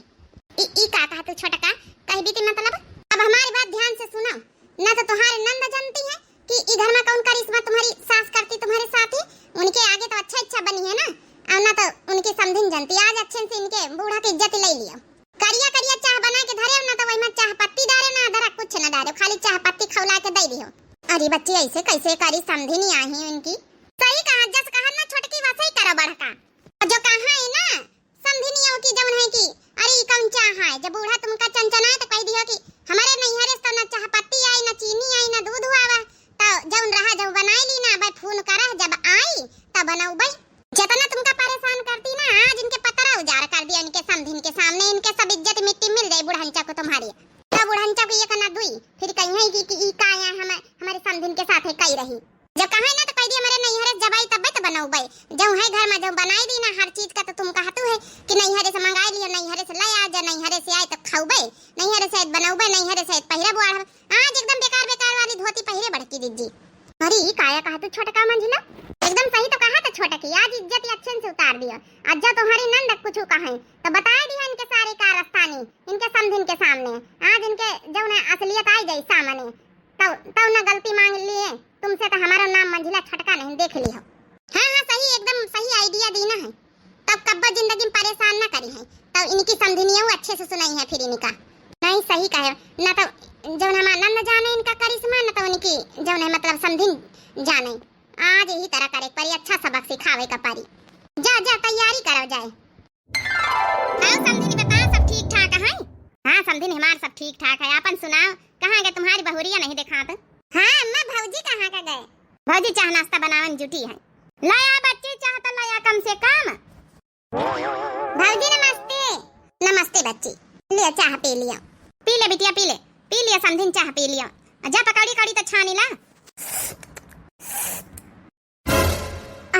ई, ई का कहा तू छोटका, कह भी थी मतलब? अब हमारी बात ध्यान से सुनो, ना तो तुम्हारे नंद जानती है कि ई घर में कौन करिश्मा तुम्हारी सास करती तुम्हारे साथ ही, उनके आगे तो अच्छा अच्छा बनी है ना, और ना तो उनकी समधिन जानती। आज अच्छे से इनके बूढ़ा की इज्जत ले लियो। करिया करिया चाह बना के धरे, ना तो वही में चाह पत्ती डारे, ना अदरक कुछ ना डारे, खाली चाह पत्ती खौला के दे दियो। अरे बच्ची, ऐसे कैसे करी, समधी नहीं आई उनकी। सही कहा, जस कहा ना छोटकी, वैसे ही करो बड़का। और जो कहा है ना समधी नहीं हो कि जौन है कि, अरे ई कौन चाह है, जब बूढ़ा तुमका चंचना है तो कह दियो कि हमरे नैहरे से तो न चाह पत्ती आई, न चीनी आई, न दूध आवा। तो जौन रहा जब बनाई ली ना, अबे फोन करा, जब आई तब बनौबे। जितना तुमका परेशान करती ना, आज इनके पतरा उजाड़ कर दिया, इनके समधिन के सामने, इनके सब इज्जत मिट्टी मिल जाई बुढ़ंचा को तुम्हारी। तो बुढ़ंचा को एक ना दुई, फिर कहीं कि, कि ई का है हम, हमारे समधिन के साथ है कई रही। जब कहे ना तो कह दिया, "हमरे नैहरे से जब आई तब्बे तो बनौबे।" जब है घर में जब बनाई दी ना हर चीज का, तो तुम कहतू है कि नैहरे से मंगाई लियो, नैहरे से ले आ जा, नैहरे से आए तो खाउबे, नैहरे से आए तो बनौबे, नैहरे से आए तो पहिरब ओढ़ब। आज एकदम बेकार बेकार वाली धोती पहिरे बड़की दीदी। अरे ई काया कहा तू छोटका मंझिला, एकदम सही तो कहा तो छोटकी, आज इज्जत ही अच्छे से उतार दिया। आज जब तुम्हारी नंद कुछ कहे तो बताए दिया इनके सारे कारस्तानी, इनके समधिन के सामने। आज इनके जौन है असलियत आई जाई सामने। तब, तब ना गलती मांग लिए तुमसे, तो हमारा नाम मंझिला छोटका नहीं, देख लियो। हाँ, हाँ, सही, एकदम सही idea दीना है। तब कब्बो जिंदगी में परेशान ना करी है, तब इनकी समधिनियों अच्छे से सुनाई है फिर इनका। नहीं, सही कहे, ना तो जौन हमार नंद जाने इनका करिश्मा, ना तो उनकी जौन है मतलब समधिन जाने। आज यही तरह करे के परी, अच्छा सबक सिखावे का परी। जा, जा, तैयारी करो जाए। आओ समधिन, बताओ, सब ठीक ठाक है? हाँ समधिन, हमार सब ठीक ठाक है। आपन सुनाओ, कहाँ गए तुम्हारी बहुरिया, नहीं देखात? हाँ अम्मा, भौजी कहाँ का गए? भौजी चाह नाश्ता बनावन जुटी है। लाया बच्ची, चाह तो लाया कम से कम। भौजी नमस्ते। नमस्ते बच्ची, लिया चाह पी लिया। पी ले बिटिया, पी ले, पी लिया समधिन, चाह पी लिया। जा पकौड़ी कौड़ी तो छानी ला।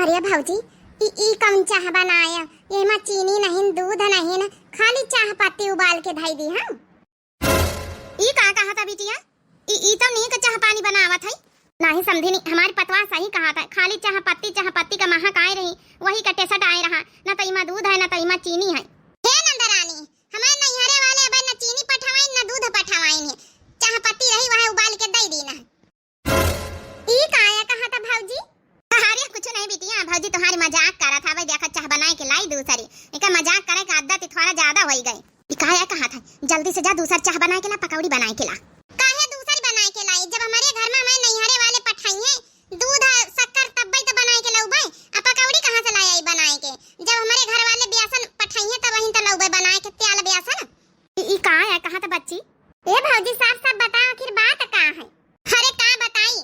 अरे भौजी, ई, ई कौन चाह बनाया? ये मा चीनी नहीं, दूध नहीं, खाली चाह पत्ती उबाल के धई दी हम। ई का कहा था बिटिया? ई, ई तो नीक चाह पानी बनावत है। नहीं समधिनी, हमारी पतवा सही कहा था, खाली चाह पत्ती, चाह पत्ती का महक आए रही, वही का टेसट आए रहा, न तो इमा दूध है, न तो इमा चीनी है। हे नंदरानी, हमारे नैहरे वाले अबे न चीनी पठवाइन, न दूध पठवाइन है, चाह पत्ती रही वह उबाल के दई दीना। ई काया कहा था भौजी? अरे कुछ नहीं बिटिया, भौजी तुम्हारी मजाक करत हवे। देखा चाह बनाए के लाई दूसरी, एकर मजाक करे के आदत थोड़ा ज्यादा होई गई। ई काया कहा था, जल्दी से जा दूसर चाह बनाए के ला, पकौड़ी बनाए के ला। काहे दूसरी बनाए के लाई, जब हमारे घर में हमारे नैहरे वाले पठाई हैं, दूध है, शक्कर तब्बे तो बनाए के लउबे, आ पकौड़ी कहाँ से लाई आई बनाए के? जब हमारे घर वाले बेसन पठाई हैं तब वहीं तो लउबे बनाए के त्याल बेसन। ई, ई काया कहा था बच्ची? ए भौजी, साफ साफ बताओ, आखिर बात का है? अरे का बताई,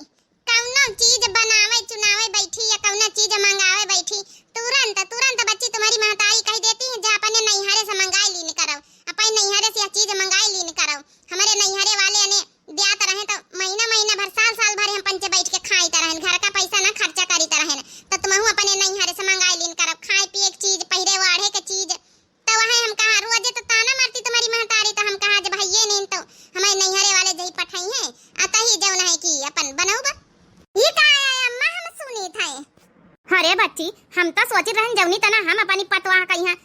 कौनो चीज बनावे चुनावे बैठी या कौनो चीज मंगावे बैठी, तुरंत तुरंत बच्ची तुम्हारी महतारी कह देती है, जा अपने नैहरे से मंगाई लीन करो, अपने नैहरे से यह चीज मंगाई लीन करो। हमारे नैहरे वाले ने दियात रहे तो महीना महीना भर, साल साल भर हम पंचे बैठ के खाइत रहन, घर का पैसा ना खर्चा करीत रहन, तो तुमहू अपने नैहरे से मंगाई लीन करब, खाए पिए के चीज, पहिरे ओढ़े के चीज। तो वह हम कहा, रोजे तो ताना मारती तुम्हारी महतारी, तो हम कहा, जब हइये नहीं तो हमारे नैहरे वाले जही पठाई हैं, अतही जौन है कि अपन बनौबा। ये का है अम्मा, हम सुनी थे। अरे बच्ची, हम तो सोचित रहन जौनी तना हम अपनी पतवाह कहिया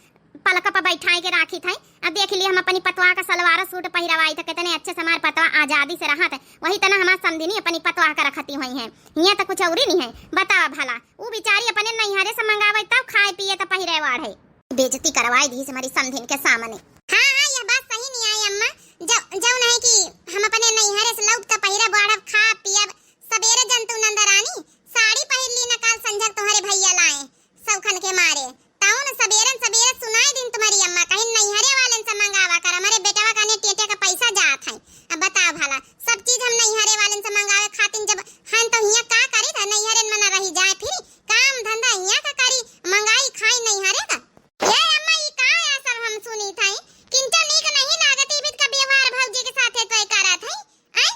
पलक पर बैठाए के राखी थे, अब देख ली हम अपनी पतवाह का सलवार सूट पहिरवाई थे, कितने अच्छे से हमार पतवाह आजादी से रहा थे, वही तना हमार समधिनी अपनी पतवाह का रखती हुई हैं। हियाँ तो कुछ औरी नहीं है, बतावा भला, ऊ बेचारी अपने नैहरे से मंगावे तब खाए पिए तो पहिरे वाढ़े। बेइज्जती करवाई दी हमारी समधिन के सामने। हाँ, हाँ, यह बात सही नहीं आई अम्मा। जौ-, जौन है कि हम अपने नैहरे से लौट के पहिरब, ओढ़ब, खाब, पियब। सबेरे जंतु नंदरानी साड़ी पहिर ली न, काल संझक तुम्हारे भैया लाए, सौखन के मारे। तौन सबेरन सबेरे सुनाई दिन तुम्हारी अम्मा, कहीं नैहरे वालन से मंगावा कर, हमारे बेटवा का ने टेटे का पैसा जात है। अब बताओ भला, सब चीज हम नैहरे वालन से मंगावे खातिन जब हन तो हियाँ का करी था, नैहरे में न रही जाए फिर, काम धंधा हियाँ का करी, मंगाई खाई नैहरे का। ए अम्मा, ई का है सब हम सुनी थाई? किंचो नीक नहीं लागत ई बीत का व्यवहार भौजी के साथे तय करत है, आय?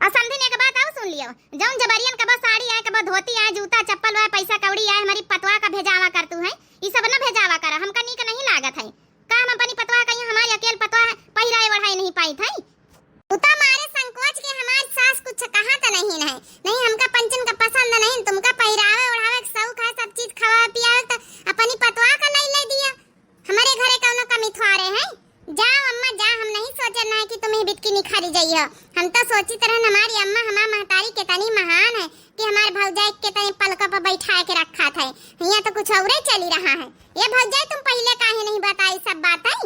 और समधिन एक बात और सुन लियो, जौन जबरियन कबो साड़ी आए, कबो धोती आए, जूता चप्पल आए, पैसा कौड़ी आए, हमारी पतवा का भेजावा कर तू है, ई सब न भेजावा कर, हमका नीक नहीं लागत है। का हम अपनी पतवा कहीं हमारी अकेल पतवा है, पहिराए ओढ़ाए नहीं पाई थाई? उ तो मारे संकोच के हमार सास कुछ कहा तो नहीं है, नहीं हमका पंचन का पसंद नहीं, तुमका पहिरावे ओढ़ावे के शौक है, सब चीज खवा पियावे तो अपनी पतवा का लई ले दिया। हमारे घरे कौनो कमी थोड़े है। जाओ अम्मा जा, हम नहीं सोचे ना है कि तुम्हें बितकी निखारी जाइए। हम तो सोचित रहन हमारी अम्मा हमार महतारी कितनी महान है कि हमार भौजाई कितनी पलकों पर बैठा के रखा था। यहाँ तो कुछ और ही चली रहा है। ये भौजाई तुम पहले काहे नहीं बताई सब बात है?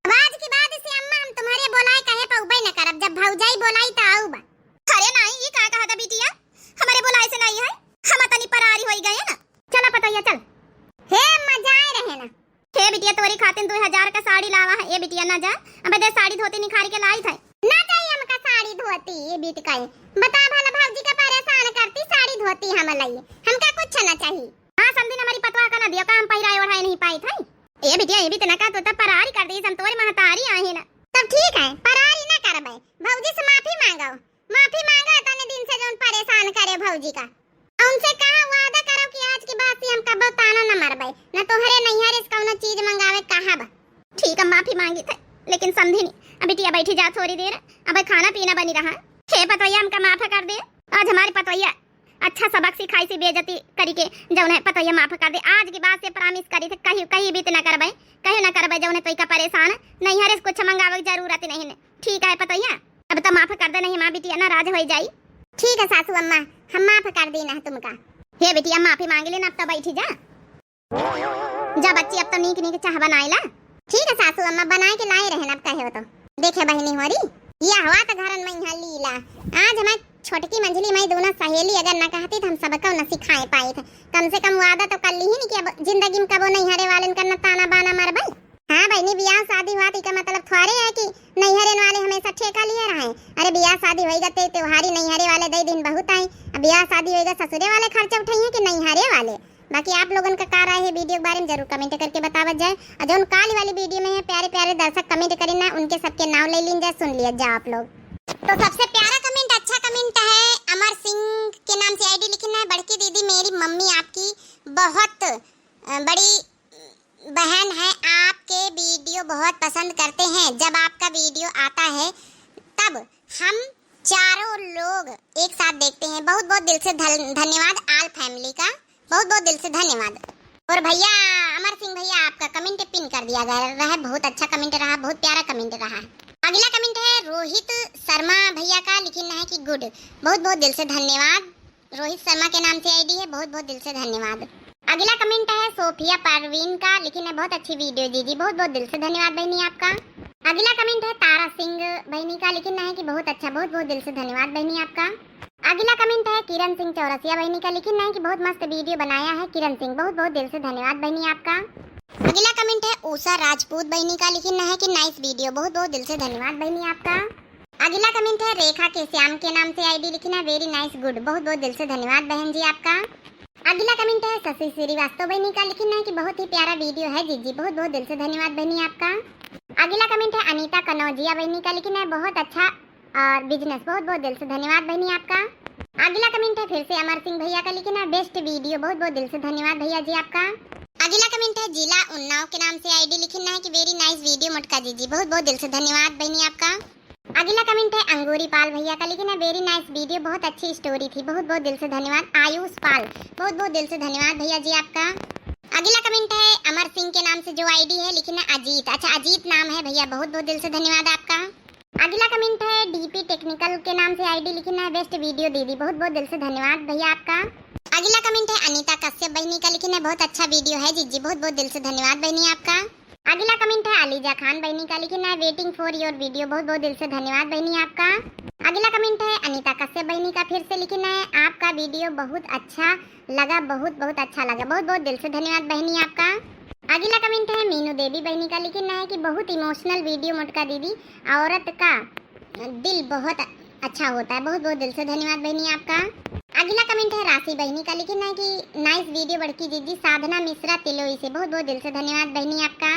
अब आज के बाद से अम्मा हम तुम्हारे बोलाए कहे पउबे न करब, जब भौजाई बोलाई त आउब। अरे नाई, ई का कहत बिटिया? हमरे बोलाए से नाई है, हम तनी परारी होई गए ना। चला पतोहिया चल। हे अम्मा जाए रहे ना। हे बिटिया तोरी खातिन दो हजार का साड़ी लावा है, ए बिटिया ना जा। अबे दे साड़ी धोती निखार के लाई थे। ना जाई इतकाई बता भला भौजी का परेशान करती साड़ी धोती हम लई, हमका कुछ ना चाही। हाँ समधिन, हमारी पतवा का ना दियो का हम पहिराए ओढ़ाए नहीं पाई थे। ए बिटिया, ये भी तना का तो तब परारी कर दी, हम तोरी महतारी आही ना। तब ठीक है, परारी ना करबे, भौजी से माफी मांगो, माफी मांगो तने दिन से जौन परेशान करे भौजी का। और उनसे कहा वादा करो कि आज के बाद से हम कबो ताना न मरबे, न तोहरे नैहरे से कौनो चीज मंगावे कहब। ठीक है, माफी मांगी थे, लेकिन समधिन, अब बिटिया बैठी जा थोड़ी देर, अब खाना पीना बनी रहा। हे पतोहिया, हमका माफ कर दे, आज हमारी पतोहिया अच्छा सबक सिखाई से बेइज्जती करी के, जौन है पतोहिया माफ कर दे। आज के बाद से promise करी थे, कहीं, कहीं भी ना करबे, कहीं ना करबे, जौन है तोई का परेशान, नैहरे से कुछ मंगावे की जरूरत नहीं है। ठीक है पतोहिया, अब तो माफ कर दे, नहीं माँ बिटिया नाराज हो जाई। ठीक है सासू अम्मा, हम माफ कर दी ना तुमका। हे बिटिया, माफी मांग लेना, अब तो बैठी जा। जा बच्ची, अब तो नीक नीक चाह बनाए ला। ठीक है सासू अम्मा, बनाए के लाए रहे ना, अब कहे हो तो। देखे बहिनी होरी, ये हवा तो घरन में यहाँ लीला। आज हमारे छोटकी मंझली माई दोनों सहेली अगर न कहती तो हम सबको न सिखाए पाई थे। कम से कम वादा तो कर ली ही नहीं कि अब जिंदगी में कबो नैहरे वालन का न ताना बाना मरबई। हाँ बहिनी, बियाह शादी हुआ तो इका मतलब थोड़े है कि नैहरे वाले हमेशा ठेका लिए रहे। अरे बियाह शादी होइगा ते त्योहारी नैहरे वाले दे दिन बहुत आई, अब बियाह शादी होइगा ससुरे वाले खर्चा उठाइए कि नैहरे वाले। बाकी आप लोगन का का राय है वीडियो के बारे में जरूर comment करके बतावत जाए। और जौन काल वाली वीडियो में है प्यारे प्यारे दर्शक comment करी ना, उनके सबके नाम ले लीन जाए, सुन लिया जाओ आप लोग। तो सबसे प्यारा comment, अच्छा comment है अमर सिंह के नाम से आईडी लिखी ना है, बड़की दीदी मेरी मम्मी आपकी बहुत, अ, बड़ी बहन है, आपके वीडियो बहुत पसंद करते हैं। जब आपका वीडियो आता है तब हम चारों लोग एक साथ देखते हैं। बहुत बहुत दिल से धन-, धन्यवाद all family का, बहुत बहुत दिल से धन्यवाद। और भैया अमर सिंह भैया, आपका comment pin कर दिया गया रहा, बहुत अच्छा comment रहा, बहुत प्यारा comment रहा। अगला comment है रोहित शर्मा भैया का, लिखिन है कि good, बहुत बहुत दिल से धन्यवाद। रोहित शर्मा के नाम से आईडी है, बहुत बहुत दिल से धन्यवाद। अगला comment है सोफिया परवीन का, लिखिन है बहुत अच्छी वीडियो जीजी, बहुत बहुत दिल से धन्यवाद बहनी आपका। अगला comment है तारा सिंह बहनी का, लिखिन है कि बहुत अच्छा, बहुत बहुत दिल से धन्यवाद बहनी आपका। अगला comment है किरण सिंह चौरसिया बहनी का, लिखिन है कि बहुत मस्त वीडियो बनाया है किरण सिंह, बहुत बहुत दिल से धन्यवाद बहनी आपका। अगला comment है उषा राजपूत बहनी का, लिखिन है कि nice वीडियो, बहुत बहुत दिल से धन्यवाद बहनी आपका। अगला comment है रेखा के श्याम के नाम से आईडी, लिखिन है very nice good, बहुत बहुत दिल से धन्यवाद बहन जी आपका। अगला comment है शशि श्रीवास्तव बहनी का, लिखिन है कि बहुत ही प्यारा वीडियो है जीजी, बहुत बहुत दिल से धन्यवाद बहनी आपका। अगला comment है अनीता कनौजिया बहनी का, लिखिन है बहुत अच्छा और business, बहुत बहुत दिल से धन्यवाद बहनी आपका। अगला comment है फिर से अमर सिंह भैया का, लिखिन है best वीडियो, बहुत बहुत दिल से धन्यवाद भैया जी आपका। अगला comment है जिला उन्नाव के नाम से आईडी, लिखिन है कि very nice वीडियो मोटका जीजी, बहुत बहुत दिल से धन्यवाद बहनी आपका। अगला comment है अंगूरी पाल भैया का, लिखिन है very nice वीडियो, बहुत अच्छी स्टोरी थी, बहुत बहुत दिल से धन्यवाद। आयुष पाल, बहुत बहुत दिल से धन्यवाद भैया जी आपका। अगला comment है अमर सिंह के नाम से जो आईडी है, लिखिन है अजीत, अच्छा अजीत नाम है भैया, बहुत बहुत दिल से धन्यवाद आपका। अगला comment है डीपी टेक्निकल के नाम से आईडी, लिखिन है best वीडियो दीदी, बहुत बहुत दिल से धन्यवाद भैया आपका। अगला comment है अनीता कश्यप बहनी का, लिखिन है बहुत अच्छा वीडियो है जीजी, बहुत बहुत दिल से धन्यवाद बहनी आपका। अगला comment है अलीजा खान बहनी का, लिखिन है waiting for your video, बहुत बहुत दिल से धन्यवाद बहनी आपका। अगला comment है अनीता कश्यप बहनी का, फिर से लिखिन है आपका वीडियो बहुत अच्छा लगा, बहुत बहुत अच्छा लगा, बहुत बहुत दिल से धन्यवाद बहनी आपका। अगला comment है मीनू देवी बहनी का, लिखिन है कि बहुत इमोशनल वीडियो मोटका दीदी, औरत का दिल बहुत अच्छा होता है, बहुत बहुत दिल से धन्यवाद बहनी आपका। अगला comment है राशि बहनी का, लिखिन है कि nice वीडियो बड़की जीजी, साधना मिश्रा तिलोई से, बहुत बहुत दिल से धन्यवाद बहनी आपका।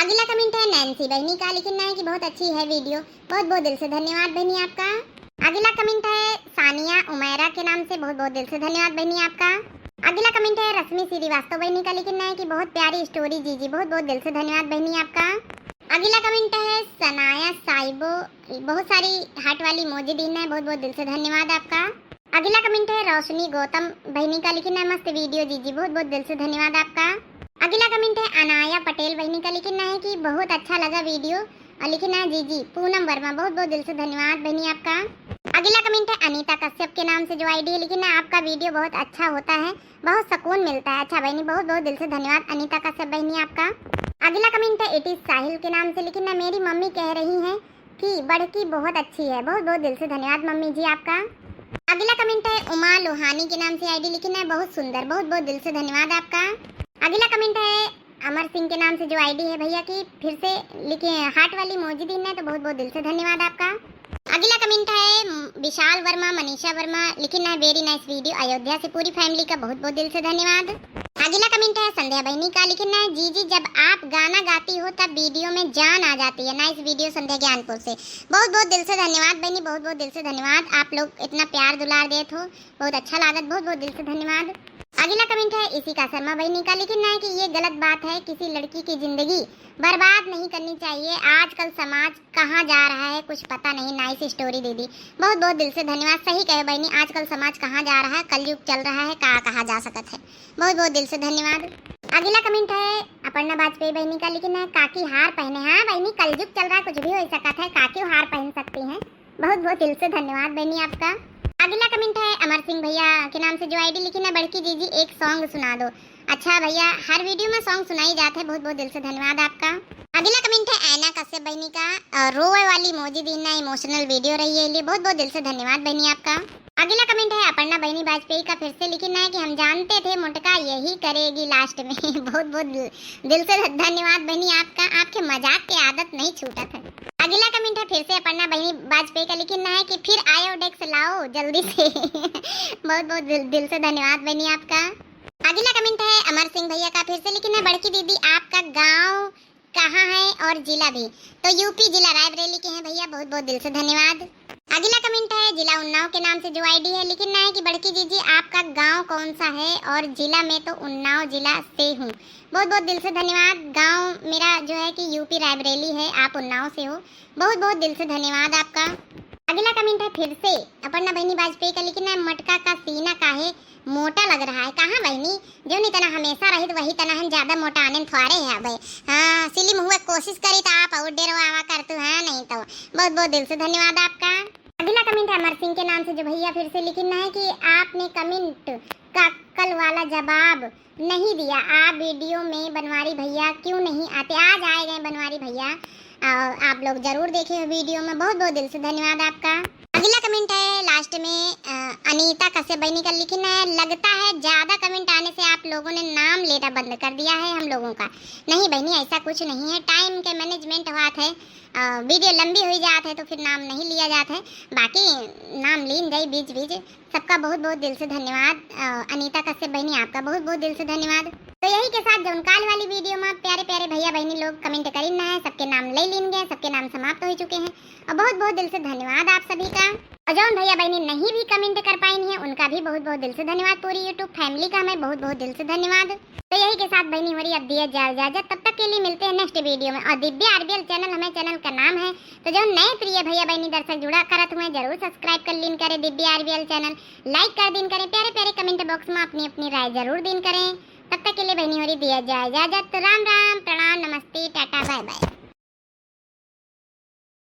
अगला comment है नैन्सी बहनी का, लिखिन है कि बहुत अच्छी है वीडियो, बहुत बहुत दिल से धन्यवाद बहनी आपका। अगला comment है सानिया उमैरा के नाम से, बहुत बहुत दिल से धन्यवाद बहनी आपका। अगला comment है रश्मि श्रीवास्तव बहनी का, लिखिन है कि बहुत प्यारी स्टोरी जीजी, बहुत बहुत दिल से धन्यवाद बहनी आपका। अगला comment है सनाया साहिबो, बहुत सारी हार्ट वाली इमोजी दीन है, बहुत बहुत दिल से धन्यवाद आपका। अगला comment है रोशनी गौतम बहनी का, लिखिन है मस्त वीडियो जीजी, बहुत बहुत दिल से धन्यवाद आपका। अगला comment है अनाया पटेल बहनी का, लिखिन है कि बहुत अच्छा लगा वीडियो, और लिखिन है जीजी पूनम वर्मा, बहुत बहुत दिल से धन्यवाद बहनी आपका। अगला comment है अनीता कश्यप के नाम से जो आईडी है, लिखिन है आपका वीडियो बहुत अच्छा होता है, बहुत सुकून मिलता है। अच्छा बहनी, बहुत बहुत दिल से धन्यवाद अनीता कश्यप बहनी आपका। अगला comment है इट इज साहिल के नाम से, लिखिन है मेरी मम्मी कह रही हैं कि बड़की बहुत अच्छी है, बहुत बहुत दिल से धन्यवाद मम्मी जी आपका। अगला comment है उमा लोहानी के नाम से आईडी, लिखिन है बहुत सुंदर, बहुत बहुत दिल से धन्यवाद आपका। अगला comment है अमर सिंह के नाम से जो आईडी है भैया की, फिर से लिखे हार्ट वाली इमोजी दीन है, तो बहुत बहुत दिल से धन्यवाद आपका। अगिला comment है, म, विशाल वर्मा, मनीषा वर्मा, लिखिन है, "Very nice video अयोध्या से पूरी family का बहुत बहुत दिल से धन्यवाद।" अगिला comment है संध्या बहिनी का, लिखिन है, "जीजी जब आप गाना गाती हो तब video में जान आ जाती है। Nice video संध्या ज्ञानपुर से।" बहुत बहुत दिल से धन्यवाद बहिनी, बहुत बहुत दिल से धन्यवाद। आप लोग इतना प्यार दुलार देत हो, बहुत अच्छा लागत, बहुत बहुत दिल से धन्यवाद। अगिला comment है इशिका शर्मा बहिनी का, लिखिन है कि ये गलत बात है, किसी लड़की की जिंदगी बर्बाद नहीं करनी चाहिए। आजकल समाज कहाँ जा रहा है, कुछ पता नहीं। Nice story दीदी, बहुत बहुत दिल से धन्यवाद। सही कहे बहिनी, आजकल समाज कहाँ जा रहा है, कलयुग चल रहा है, का कहा जा सकत है। बहुत बहुत दिल से धन्यवाद। अगिला comment है अपर्णा वाजपेयी बहिनी का, लिखिन है, "काकी हार पहने।" हाँ बहिनी, कलयुग चल रहा है, कुछ भी हो सकत है, काकी हार पहन सकती हैं। बहुत बहुत दिल से धन्यवाद बहिनी आपका। अगिला comment है अमर सिंह भैया के नाम से, जो ID लिखिन है, "बड़की जीजी एक song सुना दो।" अच्छा भैया, हर video में song सुनाई जात है, बहुत बहुत दिल से धन्यवाद आपका। अगिला comment है ऐना कश्यप बहिनी का, अ, "रोवे वाली emoji दीन ना, emotional video रही है।" लिए बहुत बहुत दिल से धन्यवाद बहिनी आपका। अगिला comment है अपर्णा बहिनी वाजपेयी का, फिर से लिखिन है कि "हम जानते थे मोटका यही करेगी last में।" बहुत बहुत दिल, दिल से धन्यवाद बहिनी आपका, आपके मजाक के आदत नहीं छूटत है। अगिला comment है फिर से अपर्णा बहिनी वाजपेयी का, लिखिन है कि "फिर आयोडेक्स लाओ जल्दी से।" बहुत बहुत दिल, दिल से धन्यवाद बहिनी आपका। अगिला comment है अमर सिंह भैया का, फिर से लिखिन है, "बड़की दीदी आपका गाँव कहाँ है और जिला भी?" तो UP जिला रायबरेली के हैं भैया, बहुत बहुत दिल से धन्यवाद। अगिला comment है जिला उन्नाव के नाम से, जो ID है, लिखिन है कि "बड़की जीजी आपका गाँव कौन सा है?" और जिला में तो उन्नाव जिला से हूँ। बहुत बहुत दिल से धन्यवाद। गाँव मेरा जो है कि UP रायबरेली है, आप उन्नाव से हो। बहुत बहुत दिल से धन्यवाद आपका। अगिला comment है फिर से अपर्णा बहिनी वाजपेयी का, लिखिन है, "मटका का सीना काहे मोटा लग रहा है?" कहाँ बहिनी, जौन इतना हमेशा रहित वही तना हम ज्यादा मोटा आने थोड़े है अबे। हाँ, slim हुए कोशिश करी तो आप और डेरो आवा करतू, हाँ नहीं तो। बहुत बहुत दिल से धन्यवाद आपका। अगिला comment है अमर सिंह के नाम से, जो भैया फिर से लिखिन है कि "आपने comment का कल वाला जवाब नहीं दिया, आप video में बनवारी भैया क्यों नहीं आते?" आज आए गए बनवारी भैया, अ, आप लोग जरूर देखे हो video में। बहुत बहुत दिल से धन्यवाद आपका। अगिला comment है last में, अ, अनीता कश्यप बहिनी का, लिखिन है, "लगता है ज्यादा comment आने से आप लोगों ने नाम लेना बंद कर दिया है हम लोगों का।" नहीं बहिनी, ऐसा कुछ नहीं है, time के management हुआ थे, अ, video लंबी हुई जात है तो फिर नाम नहीं लिया जात है, बाकी नाम लीन जाई बीच बीच। सबका बहुत बहुत दिल से धन्यवाद। अ, अनीता कश्यप बहिनी, आपका बहुत बहुत दिल से धन्यवाद। तो यही के साथ जौन काल वाली video में प्यारे प्यारे भैया बहिनी लोग comment करिन ना है, सबके नाम ले लीन गए, सबके नाम समाप्त हो चुके हैं। और बहुत बहुत दिल से धन्यवाद आप सभी का। और जौन भैया बहिनी नहीं भी comment कर पाइन है, उनका भी बहुत बहुत दिल से धन्यवाद पूरी YouTube family का, हमें बहुत बहुत दिल से धन्यवाद। तो यही के साथ बहिनी हो रही अब दिया जाए इजाजत, तब तक के लिए मिलते हैं next video में। और दिव्या RBL channel हमें channel का नाम है, तो जौन नए प्रिय भैया बहिनी दर्शक जुड़ा करत हुए जरूर subscribe कर लीन करें दिव्या RBL channel, like कर दीन करें, प्यारे प्यारे comment box में अपनी अपनी राय जरूर दीन करें। तब तक के लिए बहिनी हो रही दिया जाए इजाजत। राम राम, प्रणाम, नमस्ते, टाटा, bye bye।